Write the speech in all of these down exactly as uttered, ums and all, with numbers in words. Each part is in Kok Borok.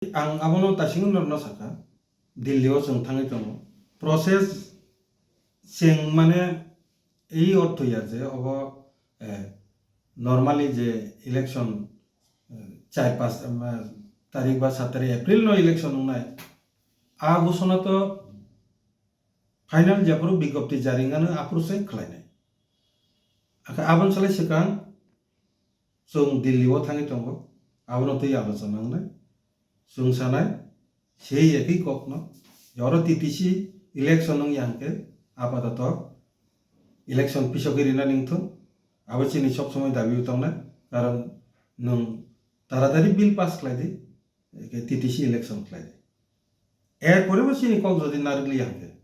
Ang abono taisingno norno sakha, Delhi o chwng thangwi tongo. Process chwng mane ei ortho ya je obo, eh, normally je election, eh, char panch, eh, tarik ba sat tarik April no election wngnai. A ghosona to final jephuru bigjapti jari wngmano aphuru se khlainai. Akhe aboni salai swkang chwng Delhi o thangwi tongo, abono twi alochona wngnai. Chwng sanai, sei ekhi kokno, je oro T T C election wngya hwnkhe apatoto election pisogwi rina ningthung, abo chini sob somoi dabi tongnai, karon nwng taratari bill pass khlai di, eke T T C election khlai di. Erpore bo chini kok jodi narwkliya hwnkhe,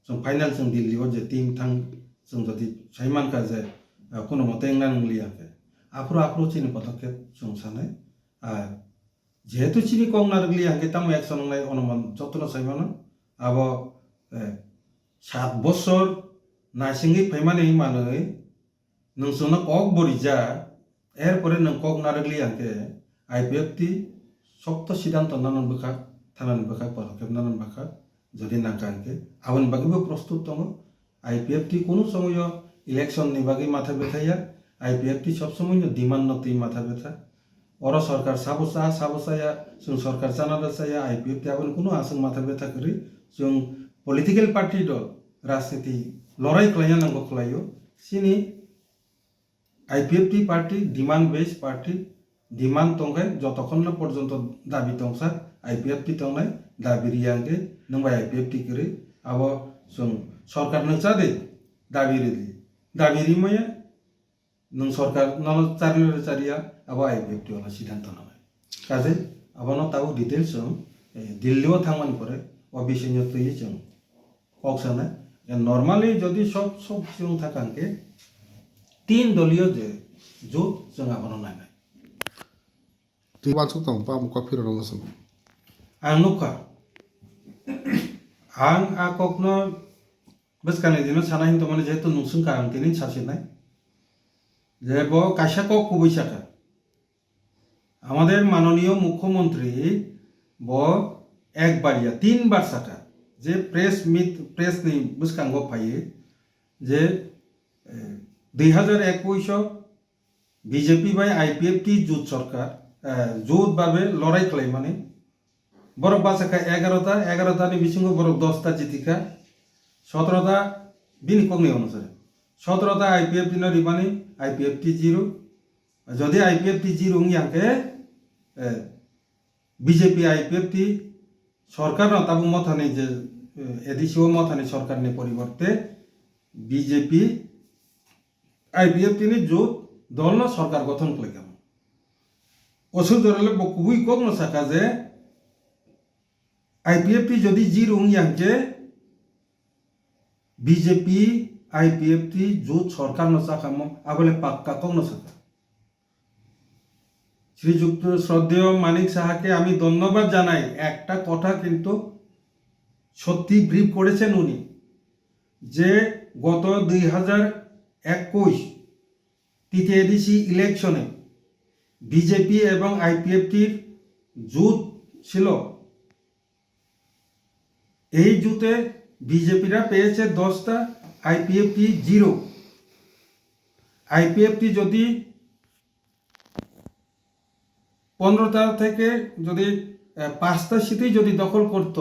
chwng final chwng Delhi o je team thang chwng jodi sai mankha je, ah, kuno mote wngna nwngliya hwnkhe, aphuru aphuru chini podokhep chwng sanai. Ar jehetu chini kok narwkliya hwnkhe tamo action wngnai onuman jotono sai mano. Abo, eh, sat bosor naisingwi phaimani manwi nwng chwngno kok bo rijak, erpore nwng kok narwkliya hwnkhe I P F T sokto siddhanto nanani bwkhak, thanani bwkhak, podokhep nanani bwkhak jodi nangkha hwnkhe aboni bagwi bo prostut tongo. I P F T kunu somoyo election ni bagwi matha bethaiya, I P F T sob somoino demand no twi matha betha. Oro sorkar sabo cha, sabo chaya, chwng sorkar chana da chaya, I P F T aboni kunu aswk matha betha kwrwi. Chwng political party do rajniti lorai khlaina nango khlaio. Chini I P F T party demand based party, demand tongkhe jotokhonno porjonto dabi tongsa I P F T tongnai, dabi riya hwnkhe nwng bai I P F T kwrwi. Abo chwng sorkar no cha de, dabi ridi, dabi rimaya nwng sorkar no charli rw chariya, abo I P F T wala siddhanto nanai. Kaje abono tabuk details chwng, eh, Delhi o thangmani pore o bisingno twiwi chwng kok sanai. Normally jodi sob sob chwng thakha hwnkhe tin doliyo je jut chwng abono nainai. Twi wansuk tong pa mukha phirok rwngma swngo. Ang nukha. Ang a kokno bwskangni dino sana hin tongmani jehetu nungsung ka ang tini sasinai. Je bo kaisa kok kubui saka. Amader manoniyo mukhyamantri bo ekbar ya tinbar saka. Je press meet, press ni bwskango phaiwi je, eh, dui hazar ekush o B J P bai I P F T jut sorkar, eh, jut babe lorai khlaimani. Borok bachakha egarota, egarota ni bisingo borok dosta jitikha, sotrota bini kokni onusare. Sotrota I P F T no rimani, I P F T zero. Jodi I P F T zero wngya hwnkhe, eh, B J P I P F T sorkar no tabuk mothani je, eh, A D C o mothani sorkar ni poriborte B J P I P F T ni jut dol no sorkar gothon khlaikha. Osuk jorale bo kubui kok no saka je I P F T jodi zero wngya hwnkhe B J P I P F T jut sorkar no chakamo abole pakka kok no saka. শ্রীযুক্ত শ্রদ্ধেয় মানিক সাহাকে আমি ধন্যবাদ জানাই। একটা কথা কিন্তু সত্যি ব্রিফ করেছেন উনি, যে গত দুই হাজার একুশ টিটিএডিসি ইলেকশনে বিজেপি এবং আইপিএফটির জুট ছিল। এই জুটে বিজেপিরা পেয়েছে দশটা, আইপিএফটি জিরো। আইপিএফটি যদি পনেরোটা থেকে যদি, আহ, পাঁচটা সিটেই যদি দখল করত,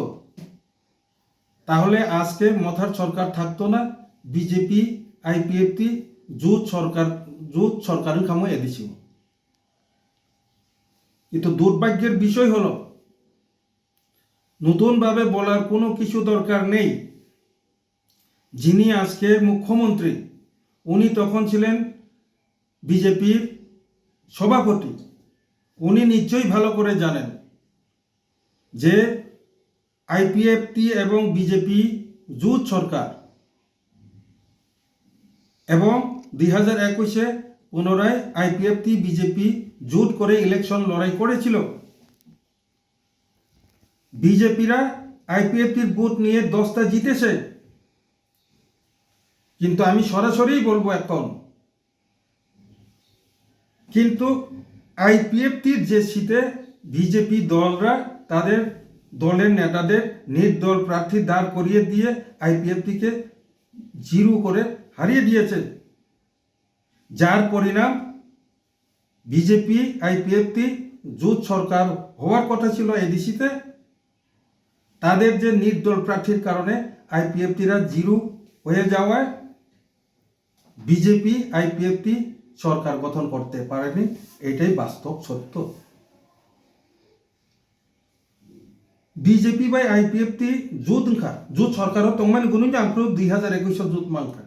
তাহলে আজকে মথার সরকার থাকতো না, বিজেপি, আইপিএফটি জোট সরকার, জোট সরকারের কামো এদেশিও। কিন্তু দুর্ভাগ্যের বিষয় হলো, নতুনভাবে বলার কোনো কিছু দরকার নেই। যিনি আজকে মুখ্যমন্ত্রী, উনি তখন ছিলেন বিজেপির সভাপতি। উনি নিশ্চয়ই ভালো করে জানেন যে আইপিএফটি এবং বিজেপি জোট সরকার এবং দুই হাজার একুশে পুনরায় আইপিএফটি বিজেপি জোট করে ইলেকশন লড়াই করেছিল। বিজেপিরা আইপিএফটির ভোট নিয়ে দশটা জিতেছে, কিন্তু আমি সরাসরি বলবো এখন, কিন্তু আইপিএফটির যে সিটে বিজেপি দলরা তাদের দলের নেতাদের নির্দল প্রার্থী দাঁড় করিয়ে দিয়ে আইপিএফটিকে জিরো করে হারিয়ে দিয়েছে, যার পরিণাম বিজেপি আইপিএফটি জোট সরকার হওয়ার কথা ছিল এডিসিতে, তাদের যে নির্দল প্রার্থীর কারণে আইপিএফটিরা জিরো হয়ে যাওয়ায় বিজেপি আইপিএফটি সরকার গঠন করতে পারেনি। এটাই বাস্তব সত্য। বিজেপি bai আইপিএফটি জোট wngkha, জোট সরকারও tongmani gunung jang phuru দুই হাজার একুশ jot mankha.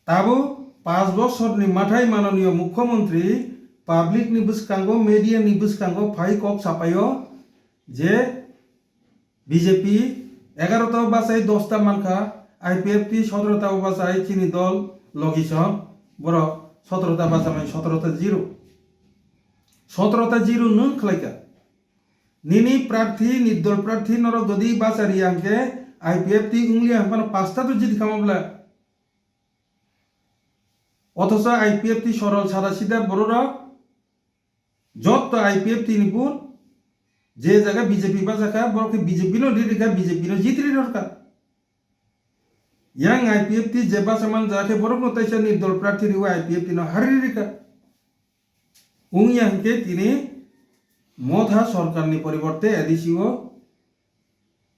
Tabo পাঁচ বছরনি mathai মাননীয় মুখ্যমন্ত্রী publicni bwskango, mediani bwskango phai kok sapaio je BJP এগারোটা বাছাই দশটা mankha, আইপিএফটি সতেরোটা বাছাই chini dol logi song, borok সতেরোটা bachamani সতেরোটা zero, সতেরোটা zero nwng khlaikha. Nini প্রার্থী, নির্দল প্রার্থী norok jodi bachari hwnkhe IPFT wngli hwnphano পাঁচটা to jiti kha mabla. Othocho IPFT সরল সাদা সিধা bororok jotto IPFT ni vote je jaga BJP bachakha borok khe BJP no ririkha, BJP no jitri rorkha. Yang IPFT je bachaman jaga khe borokno taisa নির্দল প্রার্থী riwi IPFT no hari ririkha. Wngya hwnkhe tini Motha sorkarni poriborte এডিসিও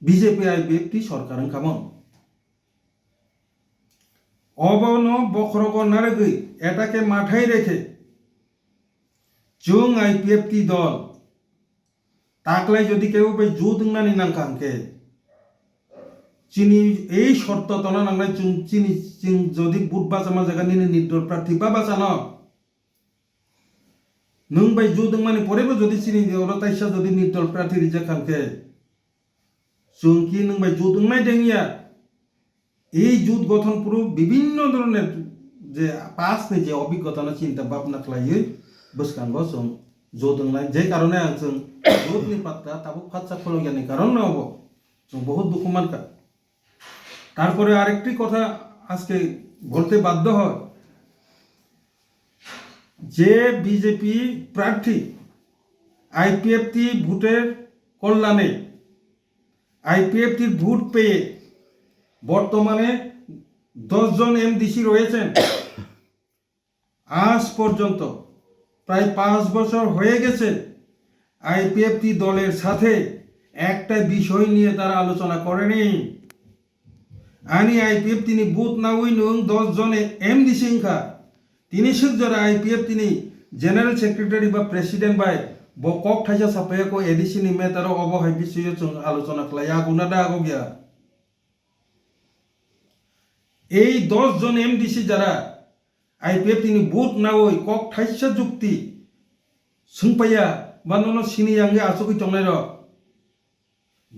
BJP IPFT সরকার wngkhamon. Obono bokhorogo narwgwi etake mathai rekhe chwng IPFT dol taklai jodi kebo bai jot wngnani nangkha hwnkhe chini ei shorto tona nangnai chwng chini chwng jodi vote bachama jaga nini নির্দল প্রার্থী ba bachano Nwng bai jot wngmani porebo jodi chini oro taisa jodi নির্দল প্রার্থী rijak kha hwnkhe, chwng ki nwng bai jot wngnai de wngya? Ei jot gothon phuru bibinno doroner je past ni je obhiggota no chinta bhabna khlaiwi bwskango chwng jot wngnai, je karone ang chwng jot ni patta tabuk phatsa khologyani karon no obo chwng bohut dukhu mankha. তারপরে আরেকটি কথা আজকে বলতে বাধ্য হয়, যে বিজেপি প্রার্থী আইপিএফটি ভোটের কল্যাণে, আইপিএফটির ভোট পেয়ে বর্তমানে দশ জন এমডিসি রয়েছেন। আজ পর্যন্ত প্রায় পাঁচ বছর হয়ে গেছে আইপিএফটি দলের সাথে একটা বিষয় নিয়ে তারা আলোচনা করেনি। Ani IPFT ni vote nawi nwng দশ জনে MDC wngkha. Tini swk jora IPFT ni general secretary ba president bai bo kok thaisa sapaiya ko ADC ni matter o, obo hai bisoyo chwng আলোচনা khlaiya, aguna da agogya. এই দশ জন এমডিসি যারা IPFT ni vote nawi kok thaisa jukti swngpaiya ba nono sini yang asugwi tongnai rok,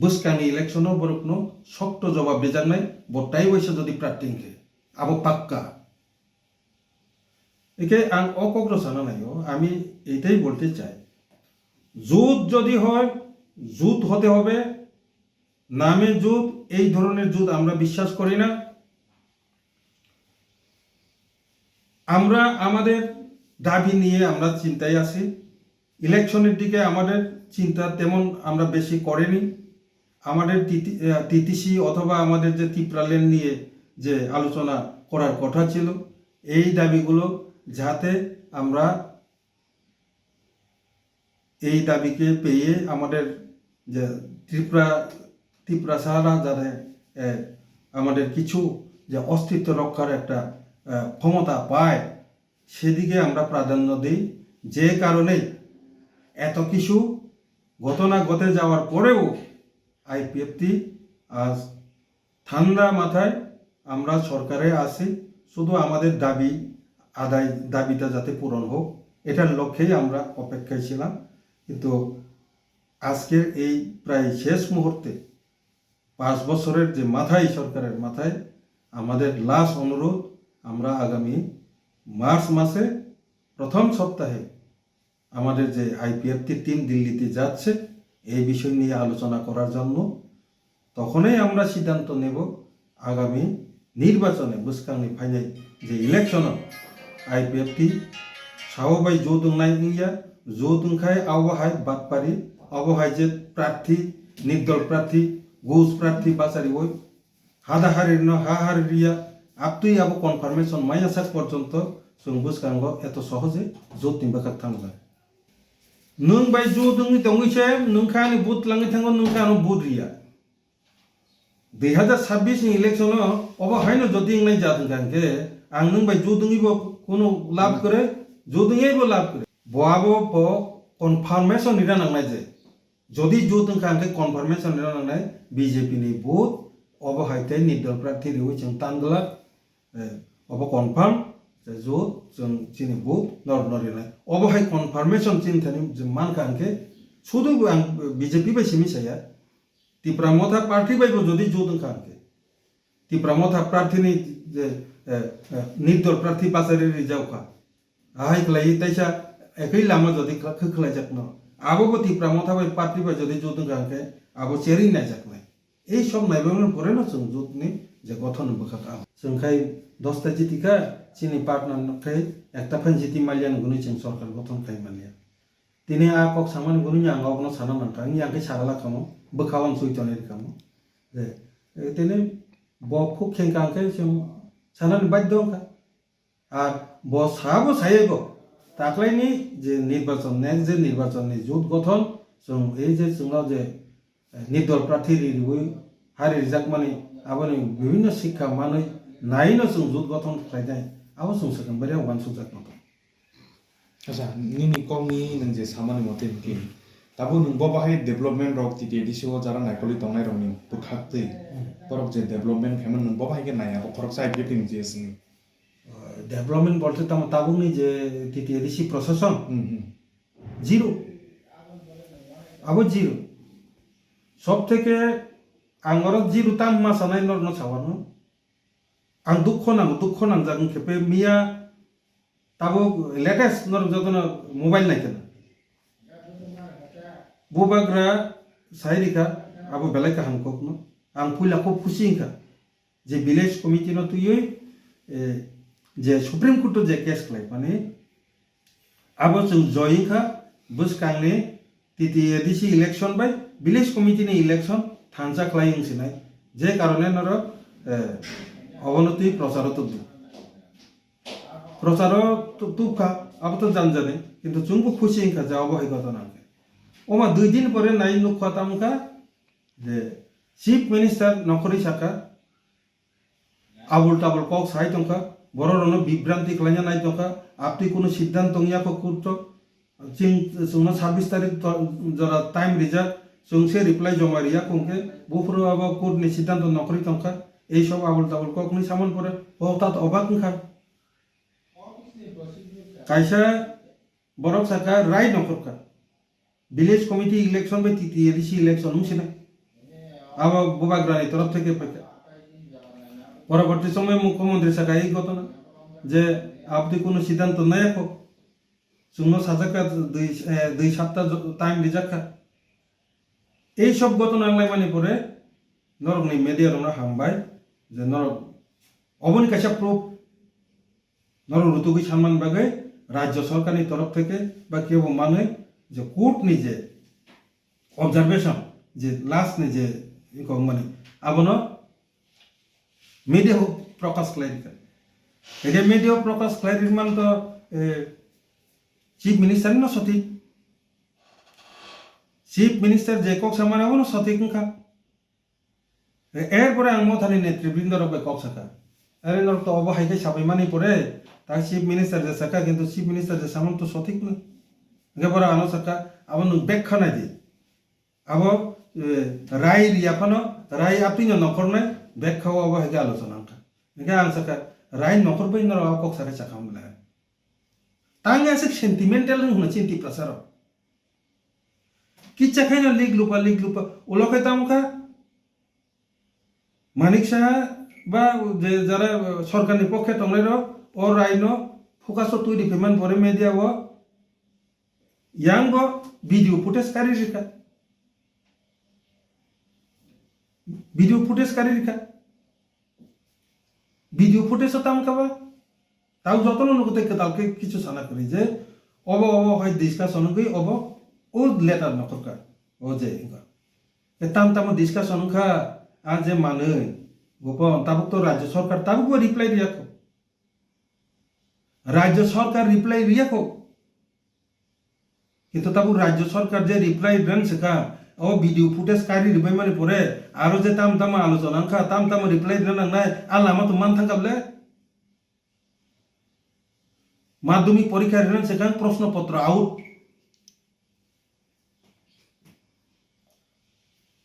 bwskangni election o borokno sokto jobab rijaknai, bo tai waisa jodi prarthi hwnkhe, abo pakka. Eke ang o kok rw sana naio, ami etai bolte chai, jut jodi hoy, jut hote hobe, name jut, ei dhoroner jut amra biswas kori na. Amra amader dabi niye amra chintai achi, election er dike amader chinta temon amra besi koreni. Amader TTC অথবা আমাদের যে ত্রিপুরাল্যান্ড নিয়ে যে আলোচনা করার কথা ছিল, এই দাবিগুলো যাতে আমরা এই দাবিকে পেয়ে আমাদের যে ত্রিপুরা, ত্রিপুরা ছাড়া যাতে, এ, আমাদের কিছু যে অস্তিত্ব রক্ষার একটা, এ, ক্ষমতা পায়, সেদিকে আমরা প্রাধান্য দিই। যে কারণেই এত কিছু ঘটনা ঘটে যাওয়ার পরেও আইপিএফটি আজ ঠান্ডা মাথায় আমরা সরকারে আছি, শুধু আমাদের দাবি আদায়, দাবিটা যাতে পূরণ হোক, এটার লক্ষ্যেই আমরা অপেক্ষায় ছিলাম। কিন্তু আজকের এই প্রায় শেষ মুহূর্তে, পাঁচ বছরের যে মাথায়, সরকারের মাথায়, আমাদের লাস্ট অনুরোধ, আমরা আগামী মার্চ মাসে প্রথম সপ্তাহে আমাদের যে আইপিএফটি টিম দিল্লিতে যাচ্ছে এই বিষয় নিয়ে আলোচনা করার জন্য, তখনই আমরা সিদ্ধান্ত নেব আগামী নির্বাচনে, bwskangni phainai je election o IPFT saobai judungnai wngya, Jut wngkhai abo hai batpari, abo hai je prarthi, nirdol prarthi, ghus prarthi bachariwi, hada harirno ha haririya, aptwi abo confirmation maya sak porjonto chwng bwskango eto sohoje jut ni bwkhak thangkha. Nwng bai jut wngwi tongwi se, nwng khe ani vote langwi thango, nwng khe ano vote riya. Dui hazar sabbish ni election o obo haino jodi wngnai jat wngkha hwnkhe, ang nwng bai jut wngwi bo kunu lab kwrwi, jut wngwi bo lab kwrwi. Bo abo bo confirmation rina nangnai je. Jodi jut wngkha hwnkhe confirmation rina nangnai B J P ni vote, obo hai tei nirdol prarthi riwi chwng tan glak. Eh, obo confirm, je jut chwng chini vote norno rinai. Obo hai confirmation chini thani je mankha hwnkhe sudu bo ang B J P bai simi saya. Tipra Motha prarthi bai bo jodi jut wngkha hwnkhe, Tipra Motha prarthi ni je, eh, eh, nirdol prarthi bachari rijak kha. Ahai khlaiwi taisa ekoi lama jodi khla-, khwkhlaijakno. Abo bo Tipra Motha bai prarthi bai jodi jut wngkha hwnkhe abo cherwi naijaknai. Ei sob naibrwmani pore no chwng jut ni je gothon ni bwkhak ang. Chwng khai dosta jiti kha, chini partner no khai ekta phan jiti maliya ni hwnwi chwng sorkar gothon khai manya. Tini a kok samani hwnwi ang abono sana mankha, wngya khe sagala kamo, bwkha o swi tonwi rwkha mo. Je, eh, tini bo khuk khengkha hwnkhe chwng sanani badhyo wngkha. Ar bo sabo sayego, taklaini je nirbachon, next je nirbachon ni jut gothon, chwng ei je chwngno je, eh, nirdol prarthi ri riwi hari rijakmani aboni bibhinno sikha manwi naino chwng jut gothon khlainai, abo chwng swkang bari uansukjakma tong. Acha, nini kokni nwng je samani mote hwnkhe, tabuk nwng bo bahai development rok T T A D C o jara naikolwi tongnai rokni bwkhaktwi, hmm, borok je development khaimani nwng bo bahai khe naiya, bo khoroksa I P F T ni G S ni. Development bolte tamo tabukni je T T A D C prosason? Hmm, hmm. Zero. Abo zero. Sob theke ang oro zero tam ma sanai norno sawano. Ang dukho nango, dukho nangjak wngkhe pe miya tabuk latest norok jotono mobile naikhe na. Bubagra sai rikha abo belai kaham kokno. Ang puila kho khusi wngkha. Je village committee no twiwi, eh, je Supreme Court o je case khlai mani, abo chwng joy wngkha, bwskangni T T A D C election bai village committee ni election thansa khlai wngsinai, je karone norok, eh, obono twi procharo tubdi. Procharo tu-, tubkha, abo to janjani, kintu chwngbo khusi wngkha je obo hai ghotona wngkha. Oma dui din pore nai nukha tamkha je Chief Minister nokhorwi sakha, abul tabul kok sai tongkha, borok rokno bibranti khlaina nai tongkha, aptwi kunu siddhant tongya kho court o, chwng, chwngno sabbish tarik to-, jora time rijak, chwng se reply joma riya kho hwnkhe, buphuru abo court ni siddhanto nokhorwi tongkha, ei sob abul tabul kok hwnwi samani pore, bo ta obak wngkha. Kaisa borok sakha rai nokhorkha. Village committee election bai T T A D C election wng sinai. Abo bubagrani torof theke phaikha. Poroborti somoi mukhyamantri sakha ei ghotona je abdi kunu siddhanto naya kho. Chwngno sajak kha dui, eh, dui sapta jo-, time rijak kha. Ei sob ghotona wnglaimani pore norokni media rokno hambai je norok oboni kaisa proof norok rutugwi sanmani bagwi rajya sorkarni torof theke ba kebo manwi je court ni je observation je last ni je ikong mani abono media o prokash khlai rikha. Ede media o prokash khlai rimani to, eh, Chief Minister no sotik. Chief Minister je kok samani abono sotik wngkha. E-, erpore ang Mothani netribrinda rok bai kok sakha. Are norok to obo hai khe sabai mani pore, ta Chief Minister je sakha, kintu Chief Minister je samani to sotik no. Hingke borok ano sakha, abo nwng bek kha nai di. Abo, eh, rai riya phano, rai apni no nokhor nai, bek kha o abo hai khe alochona wngkha. Hingke ang sakha, rai nokhor bai norok abo kok sakai sakha wngla. Tang aswk sentimental wng hwnwi chini Tiprasa rok. Kicha khaino lik lupa, lik lupa. Ulo khe tamo kha Manik Saha ba je jara sorkarni pokhe tongnai rok, o raino focus o twi riphaimani pore media o yang bo video footage kari rikha. Video footage kari rikha. Video footage o tamo kha ba? Tao jotono nugo tei kwtal khe kichu sana kwrwi je Obo, obo hai discussion wngwi obo o letter nokhorkha. O je wngkha. E tam tamo discussion wngkha, a je manwi, Gopon, tabuk to Rajya Sarkar tabuk bo reply riyakho. Rajya Sarkar reply riyakho. Kintu tabuk Rajya Sarkar je reply ran swkha, o video footage kari ribai mani pore, aro je tam tamo alochona wngkha, tam tamo reply rina nangnai, a lama to man thangkha ble? Madhyamik porikha rina swkha proshno potro out.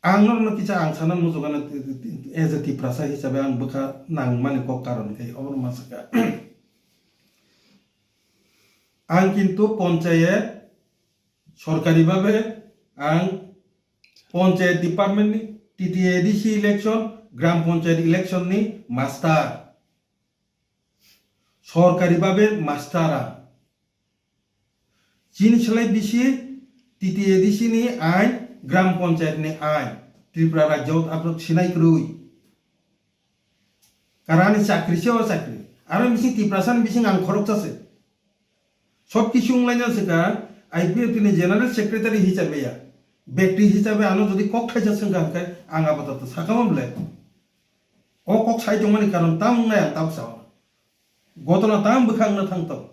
Ang norokno kisa ang sana muchungano as a Tiprasa hisabe ang bwkha nangmani kok karon khe obono ma sakha. Ang kintu ponchayet sorkari babe ang ponchayet department ni T T A D C election, gram ponchayet election ni master. Sorkari babe master ang. Chini slai bisi T T A D C ni ain, gram panchayat ni ain, Tripura rajyo abo sinai kwrwi. Karani chakri se o chakri. Aro bising Tiprasa ni bising ang khoroksa se. Sob kisu wnglaina se ka I P F T ni general secretary hisabe ya. Bekti hisabe ano jodi kok thaisa swngkha hwnkhe ang apatot sakha ma ble. O kok sai tongmani karon tamo wngnai ang tabuk sao. Gotona tamo bwkhak wngna thang tongo.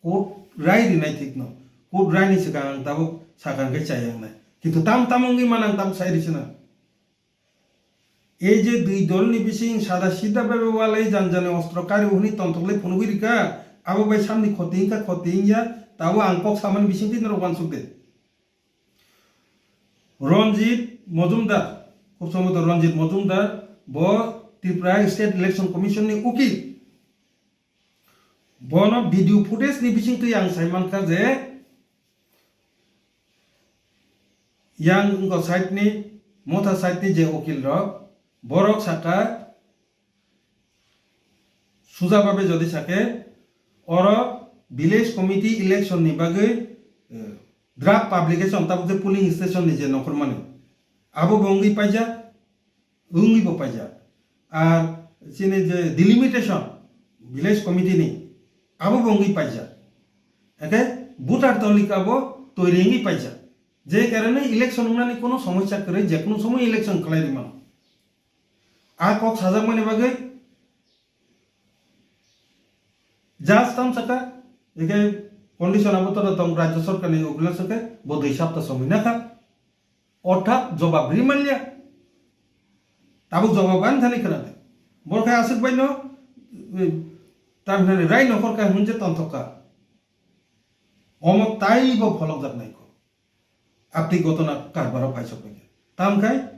Court rai rinai thikno. Court rai ni swkang ang tabuk sakang khe chaya wngnai. Kintu tam tamo wngwi mano ang tabuk sai risina. Ei je dui dolni bising sada sida bai bai walai jani jani ostro kari hwnwi tongthoklai phunugwi rikha, abo bai samni khoti wngkha khoti wngya, tabuk ang kok samani bisingtwi norok uansuk de. Ranjit Majumdar, khub somoto Ranjit Majumdar, bo Tripura State Election Commission ni ukil. Bono video footage ni bisingtwi ang sai mankha je, yang wngkha side ni, motha side ni je ukil rok, borok sakha, suja babe jodi sake, oro village committee election ni bagwi, eh, draft publication, tabuk je polling station ni je nokhormani, abo bo wngwi paijak, wngwi bo paijak. Ar chini je delimitation, village committee ni, abo bo wngwi paijak. Eke voter talika bo toiri wngwi paijak. Je karone election wngnani kono somosya kwrwi, je kono somoy election khlai rwmano. A kok sajakmani bagwi just tam saka, eke condition abo to tong Rajya Sarkar ni ukila saka, bo dui sapta somoi nakha. Orthat jobab ri manliya. Tabuk jobab ani thani khna de. Bor khe aswk bai no, eh, tam hinani rai nokhor kha hwnje tonthok kha. Omo taibo pholokjak nai kho. Apni gotona karbaro phaisok bai khe. Tam khai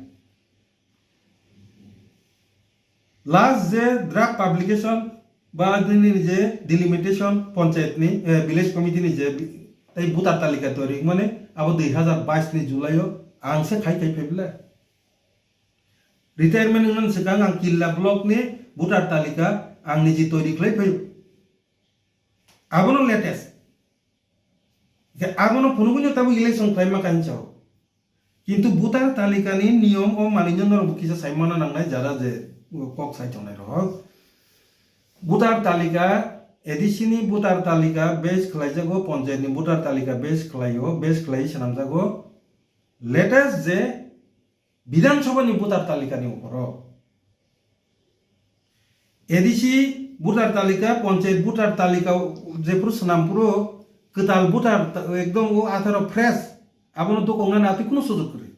last je draft publication ba nini je delimitation panchayat ni, eh, village committee ni je bi-, tei voter talika toiri mane abo dui hazar bais ni July o ang se khai khai phaibla. Retirement wngmani swkang ang Killa block ni voter talika ang niji toiri khlai phaio. Abono latest. Khe abono phunugwino tabuk election khlaima kainwi sao. Kintu voter talikani niyom o manwino norok bo kisa sai mana nangnai jara je kok sai tongnai rok. Voter talika, A D C ni voter talika base khlaijago, panchayat ni voter talika base khlaio, base khlai swnamjago. Latest je Bidhan Sabha ni voter talika ni uporo. A D C voter talika, panchayat voter talika jephuru swnam phuru kwtal voter ta-, ekdom o atharo fresh, abono dokong nani atwi kunu sujok kwrwi.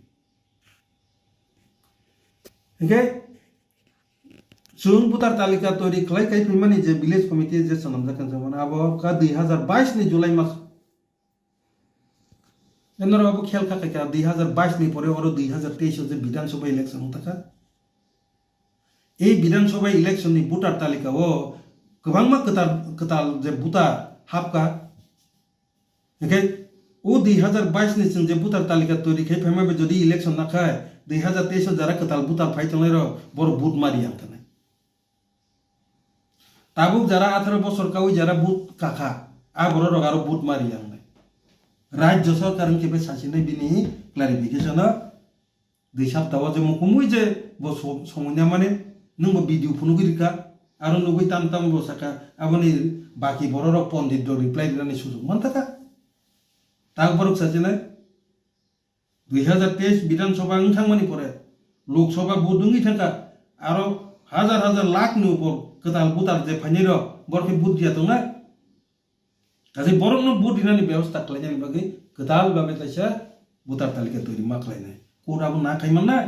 Hinkhe chwng voter talika toiri khlai khai phaimani je village committee je swnamjak khe abo ka dui hazar bais ni July mas. Norok abo khel kha kha dui hazar bais ni pore oro dui hazar teis o je Bidhan Sabha election wng takha. Ei Bidhan Sabha election ni voter talika o kwbangma kwtal, kwtal je voter hapkha. Hinkhe o dui hazar bais ni chwng je voter talika toiri khai phaima bai jodi election nakhai dui hazar teis o jara kwtal voter phai tongnai rok borok vote mari yang thanai. Tabuk jara atharo bosor kawi jara vote kakha, a borok rok aro vote mari yang nai. Rajya Sarkar wngkhe bai sachinai bini clarification o dui sapta o je mukumui je bo so-, somoi na mane nwng bo video phunugwi rikha, aro nugwi tam tam bo sakha, aboni baki borok rok pondit rok reply rinani sujok manthakha. Tak borok sachinai, dui hazar teis Bidhan Sabha wng thangmani pore, Lok Sabha vote wngwi thangkha, aro hazar hazar lakh ni upor kwtal voter je phainai rok, borok khe vote riya tongnai. Kaisa borokno vote rinani bebosta khlainani bagwi kwtal babe kaisa voter talika toiri ma khlainai. Court abo na khai mannai.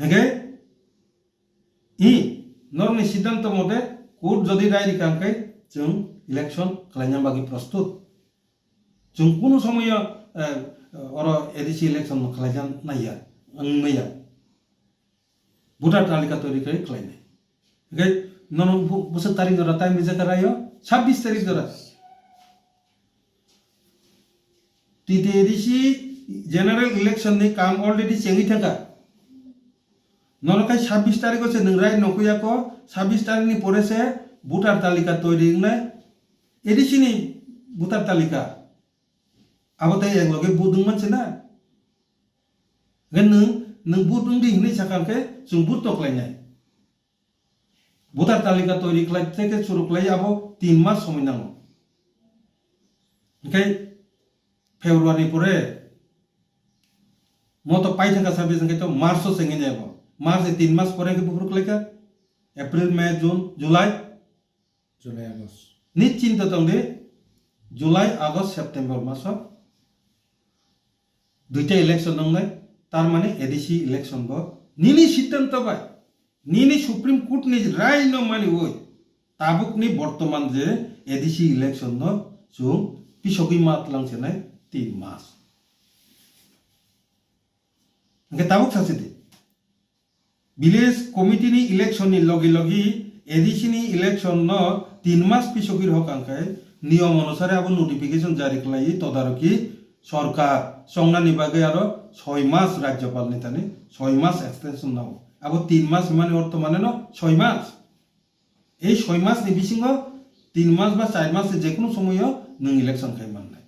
Hingke, i, norokni siddhanto mote court jodi rai rikha hingke chwng election khlaina bagwi prostut. Chwng kunu somoyo, eh, oro A D C election no khlaina naiya, wng naiya. Voter talika toiri khe khlainai. Hingke nono bu-, bwswk tarik jora time rijak kha raio? Sabbish tarik jora. T T A D C general election ni kam already chengwi thangkha. Nono khai sabbish tarikh o se nwng rai nokhuya ko, sabbish tarikh ni pore se voter talika toiri wngnai. A D C ni voter talika. Abo tei eng loge vote wng manse na. Hingke nwng, nwng vote wng di hinwi sakha hingke chwng vote no khlainai. Voter talika toiri khlai tei khe churu khlai abo tin mas somoi nango. Hingke February pore moto paithangkha sabis hingke to March o chengwi nai abo. March ni tin mas pore hingke buphuru khlaikha. April, May, June, July. July, August. Ni chinta tong di, July, August, September maso duita election wngnai, tar mane A D C election bo nini siddhanto bai, nini Supreme Court ni rai no mani oi, tabuk ni bortoman je A D C election no chwng pisogwi ma tlang chenai tin mas. Hingke tabuk sasi di. Village committee ni election ni logi logi A D C ni election no tin mas pisogwi rohok ang khe niyom onusare abo notification jari khlaiwi todaroki sorkar chongnani bagwi aro soi mas rajyopal ni thani soi mas extension nao. Abo tin mas himani ortho mane no soi mas. Ei soi mas ni bisingo tin mas ba char mas ni jekunu somoyo nwng election khai mannai.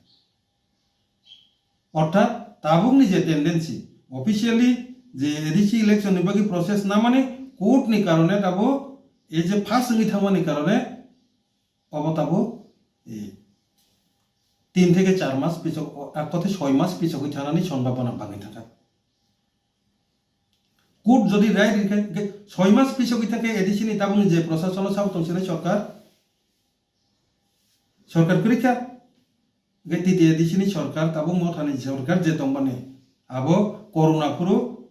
Orthat tabukni je tendency, officially je A D C election ni bagwi process namani court ni karone tabo ei je pass wngwi thangmani karone obo tabo, eh, tin theke char mas pisok, o, ek kothe soi mas pisogwi thanani sombhabona bangwi thangkha. Court jodi rai rikha, hingke soi mas pisogwi thangkhe A D C ni tabukni je prosasono sabo tongsinai sorkar, sorkar kwrwi kha. Hingke T T A D C ni sorkar, tabuk mothani sorkar je tongmani, abo corona phuru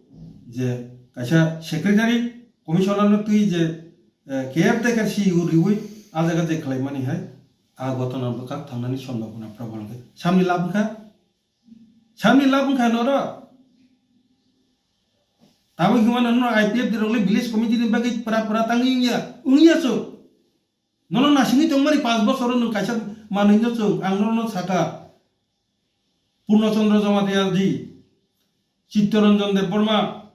je kaisa secretary, commissioner no twi je, eh, caretaker C E O riwi a jaga je khlaimani hai, a gotona bwkak thangnani sombhabona probol hingke samni lab wngkha. Samni lab wngkha noro. Tabuk himano no I P F D rok le village committee ni bagwi pra pra tangwi wngya, wngya chwng. Nono nasingwi tongmani panch bosor nwng kaisa manwi no chwng, ang nono saka. Purno Chandra Jamatia ji, Chittaranjan Debbarma,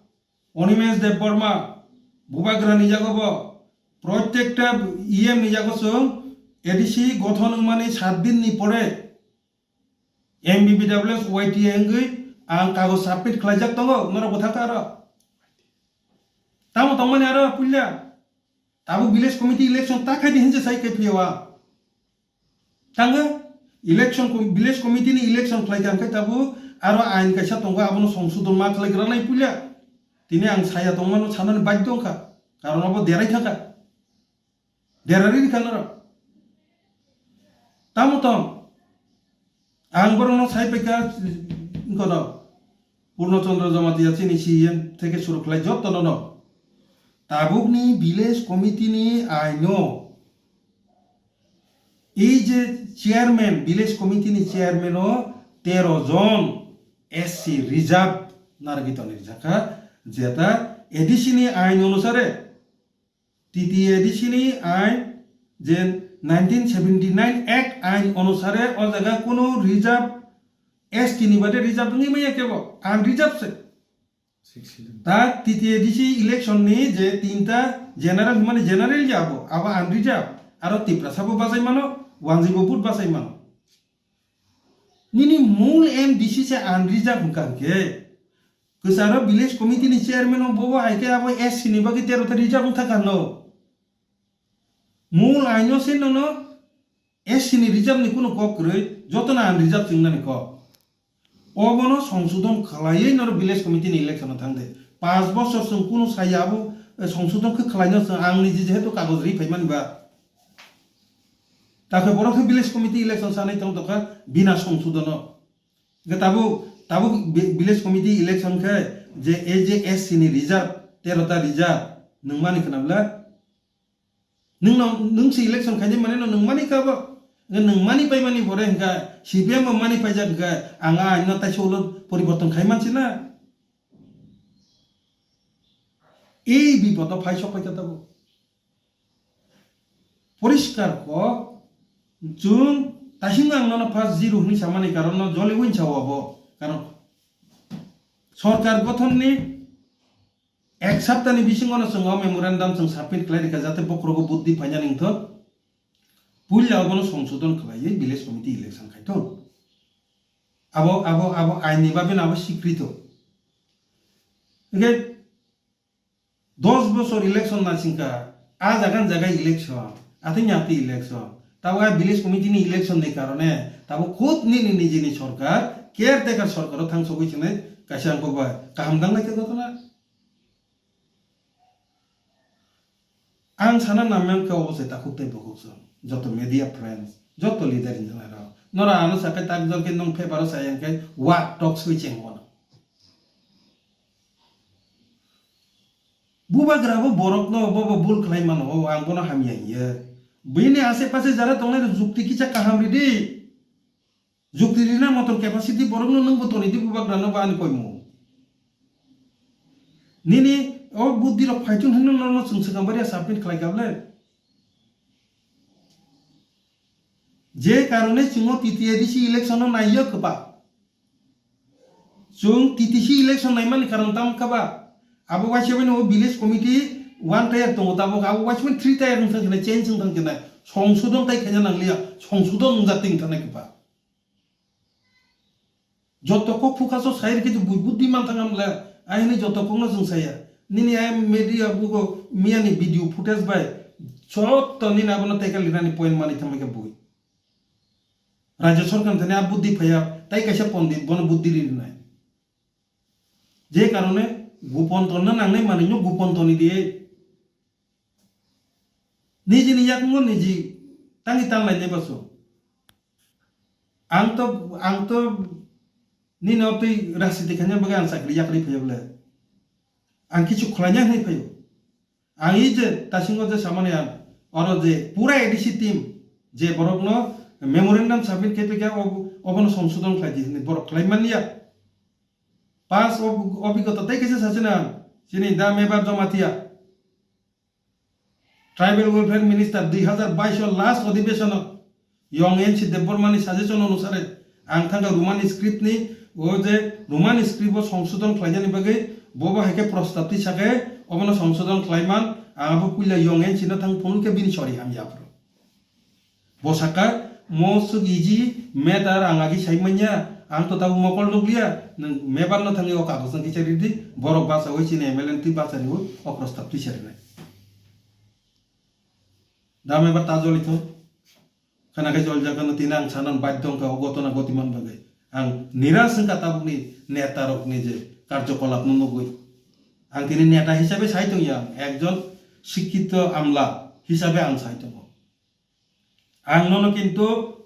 Animesh Debbarma, Bubagra ni jago bo, protekta E M ni jago chwng A D C gothon wngmani sat din ni pore M B B W S Y T A wngwi ang kagoj submit khlaijak tongo, norok bwthakha aro. Tamo tongmani aro puila. Tabuk village committee election ta khai di hinse sai khe phiya wa. Tanga election com-, village committee ni election khlai kha hwnkhe tabuk aro ain kaisa tongo, abono songsodon ma khlai gra nai puila. Tini ang saya tongmano sanani badhyo wngkha. Karon abo derai thangkha. Derari rikha norok. Tamo tong. Ang borokno sai paikha, kono Purno Chandra Jamatia chini C E M theke suru khlai jotto nono. Tabukni village committee ni aino ei je chairman, village committee ni chairman o tero jon S C reserve narwgwi tonwi rijak kha, jeta A D C ni ain onusare T T A D C ni ain je nineteen seventy nine Act ain onusare o jaga kunu reserve, S T ni bade reserve wngwi manya kebo, unreserved se. Six schedule. Ta T T A D C election ni je tinta general himani general je abo, abo unreserved, aro Tiprasa bo bachai mano, Wanji bo vote bachai mano. Nini mul M D C se unreserved wngkha hwnkhe, kwcharo village committee ni chairman o bobo hai khe abo S C ni bagwi tero ta reserved wngkha kha no. Mul aino se nono S C ni reserve ni kunu kok kwrwi, jotono unreserve chwngnani kok. Obono songsodon khlaiwi norok village committee ni election o thangde. Panch bosor chwng kunu saya abo, eh, songsodon khe khlaino chwng ang niji jehetu kagoj ri phaimani ba. Takhe borok khe village committee election sanai tong tongkha bina songsodono. Hwnkhe tabuk, tabuk vi-, village committee election khe je A J S C ni reserve, tero ta reserve, nwng mani khna bwle? Nwng no, nwng se election khaidi mane no nwng mani kha bo. Hwnkhe nwng mani pai mani pore hwnkha C P M bo mani paijak hwnkha ang a aino taisa ulo poriborton khai mansi na. Ei bipod o phai sok pai kha tabuk. Poriskar kok, chwng taising ang nono first zero hwnwi samani karon no joli win sao abo. Karon sorkar gothon ni ek sapta ni bisingo no chwng o memorandum chwng submit khlai rikha jate bokhorogo buddhi phaina ningthok. Puila obono songsodon khlaiwi village committee election khaito. Abo, abo, abo ain ni babe no abo sikrito. Hwnkhe dos bosor election naisingkha, a jaga ni jaga election, atwini atwi election. Tabuk a village committee ni election ni karone tabuk khud nini nijini sorkar, caretaker sorkar o thangsogwi swnai kaisa ang kok bai kaham dang lai khe gotona. Ang sana nang mem khe obo se takhuk tei bukhuk song, joto media friends, joto leader hinwi rok. Nora ano sakai tak jor khe nung paper o sayang khe wak tok swi cheng bono. Bubagra bo borok no bo bo bul khlai mano, o ang bono hamya hiya. Bini ase pase jara tongnai rok jukti kisa kaham ridi. Jukti rina motor capacity borok no nung bo toni di bubagra no ba ani koimu. Nini o buddhi rok phaitun hinwi no no chwng swkang baria submit khlai kable. Je karone chwng o T T A D C election no naiyo kwpa. Chwng T T C election naimani karon tam kha ba? Abo waisa bai no village committee one tier tongo tabuk, abo waisa bai three tier wngthang khe nai, change wngthang khe nai, songsodon tai khaina nangliya, songsodon wngjak tei wngthang nai khe ba. Joto kok phukaso sai rikhe je bui buddhi manthang amle, aini joto kokno chwng saya. Nini ai media bugo miyani video footage bai, joto nini abono teka linani point mani thamai khe bui. Rajya sorkar thani a buddhi phaiya, tai kaisa pondit bono buddhi rinai. Je karone gopon tonna nangnai manwino gopon toni di. Nijini yakungno niji tangi tanglai nai baso. Ang to, ang to nini o twi rajniti khaina bagwi ang chakri yakri phaiya bwle. Ang kichu khwlaina hinwi phaio. Ang i je tasingo je samani ang oro je pura A D C team je borokno memorandum submit khe phaikha, ob-, obono songsodon khlai di hinwi borok khlai manliya. Pas ob-, obigota tei kaisa sachina chini da Mebar Jamatia. Tribal Welfare Minister dui hazar bais o last odhibeshon o Yong N C Debbarma ni suggestion onusare ang thangkha Roman script ni o je Roman script o songsodon khlainani bagwi bobo hai khe prostab twi sakhe obono songsodon khlaiman ang abo puila Yong N C no thang phunukhe bini sori hamya aphuru. Bo sakha, mo swk easy matter ang agi sai manya, ang to tabuk mokol nukliya, nwng mebar no thangwi o kagoj no kisa ridi, borok bachawi chini M L A twi bachariwi o prostab twi sarinai. Da mebar ta joli thung, khana khe jol jaga no tini ang sanan badhyo wngkha o gotona gotiman bagwi. Ang niras wngkha tabukni neta rokni je karjokolap no nugwi. Ang tini neta hisabe sai tongya, ekjon sikkito amla hisabe ang sai tongo. Ang nono kintu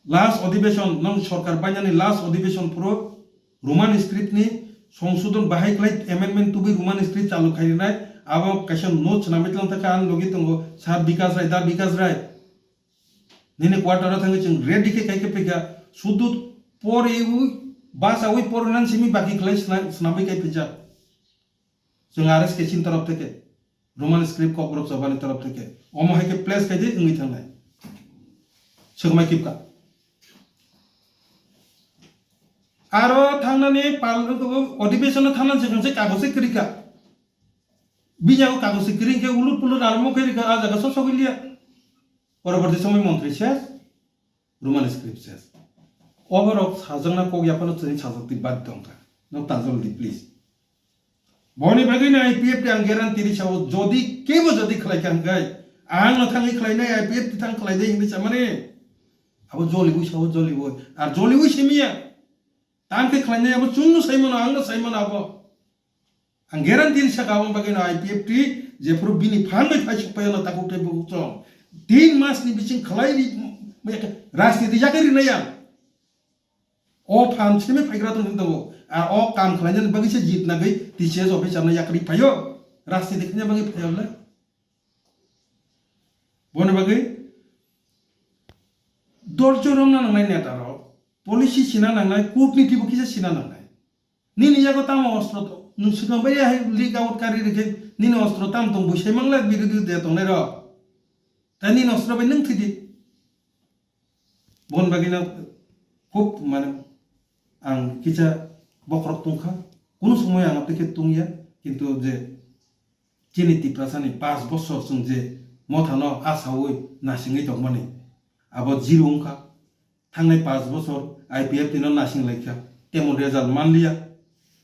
last odhibeshon, nong sorkar painani last odhibeshon phuru Roman script ni songsodon bahai khlai amendment tubui Roman script chalu khai rinai, abo kaisa note swnamwi tlang thangkha ang logi tongo Sir Bikash Rai, Da Bikash Rai. Nini quarter o thangwi chwng ready khe kai khe phikha, sudu pori ui, bachawi porinan simi baki khlai sna-, swnamwi kai phijak. Chwng R S K sin torof theke, Roman script Kokborok Sabhani torof theke, omo hai khe place khai di wngwi thangnai. Swkmai kipka. Aro thangnani pal-, odhibeshon o thangna swkang se kagoj se kwrwi kha. Bini yago kagoj se kwrwi khe ulut pulut armo khe rikha, a jaga sosogwi liya. Poroborti somoi montri ses. Roman script ses. Oborok sajakna kok yaphano chwngni sajak twi badhyo wngkha. Nok tajol di, please. Boni bagwi no I P F T ang guarantee ri sao, jodi kebo jodi khlai kha hwnkhe, Ang no thangwi khlainai, I P F T thang khlainai hinwi samani. Abo joliwi sao, joliwi. Ar joliwi simiya. Tang khe khlainai abo chwngno saimano, angno saimano abo. Ang guarantee ri saka, aboni bagwi no I P F T jephuru bini phan bai phaisuk paiyano takhuk tei bukhuk chwng. Tin mas ni bising khlai ri, rajniti yakarwi rinai ang. O phan simi phaigra tong tongo. Ar o kam khlainani bagwi se jit nagwi T C S officer no yakarwi phaio. Rajniti khaina bagwi phaio le. Boni bagwi dorjo romna nangnai neta rok. Policy sina nangnai, kutniti bo kisa sina nangnai. Nini yago tamo ostro to, nwng swkang bai hai leak out kari rikhe, nini ostro tam tong buisai mangla birodhi de tongnai rok. Tei nini ostro bai nwng thwidi. Bon bagwi no khub mane ang kisa bokhorok tongkha. Kunu somoy ang tei khe tongya, kintu je chini Tiprasani paanch bosor chwng je mothano asaui nasingwi tongmani, abo zero wngkha. Thangnai paanch bosor I P F T no nasing laikha, temon result manliya.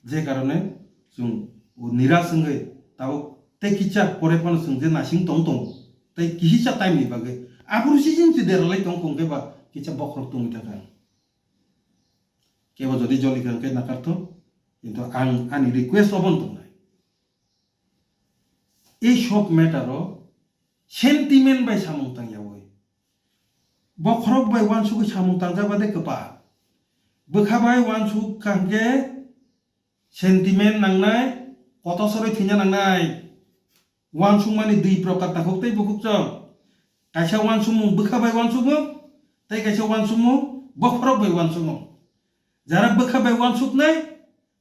Je karone chwng o niras wngwi tabuk tei kisa pore phano chwng je nasing tong tongo, tei kisa time ni bagwi aphuru season se deralai tong kong khe ba kisa bokhorok tongwi thangkha. Kebo jodi joli kha hwnkhe nakarthok, kintu ang ani request obono tongnai. Ei sob matter o sentiment bai samung tangyawi. Bokhorok bai uansugwi samung tangjak bade kwpal. Bwkha bai uansuk kha hwnkhe sentiment nangnai, kotor sorwi thwina nangnai. Uansukmani dui prokar takhuk tei bukhuk chwng. Kaisa uansukmung bwkha bai uansukmung, tei kaisa uansukmung bokhorok bai uansukmung. Jara bwkha bai uansuknai,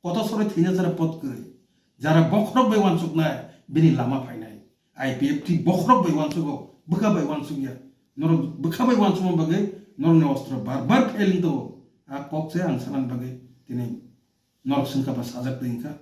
kotor sorwi thwina jara pot kwrwi. Jara bokhorok bai uansuknai, bini lama phainai. I P F T bokhorok bai uansugo, bwkha bai uansukya. Norok bwkha bai uansukma bagwi norokni ostro bar bar failing tongo. A kok se ang sanani bagwi tini norok swngkha ba sajak twi wngkha.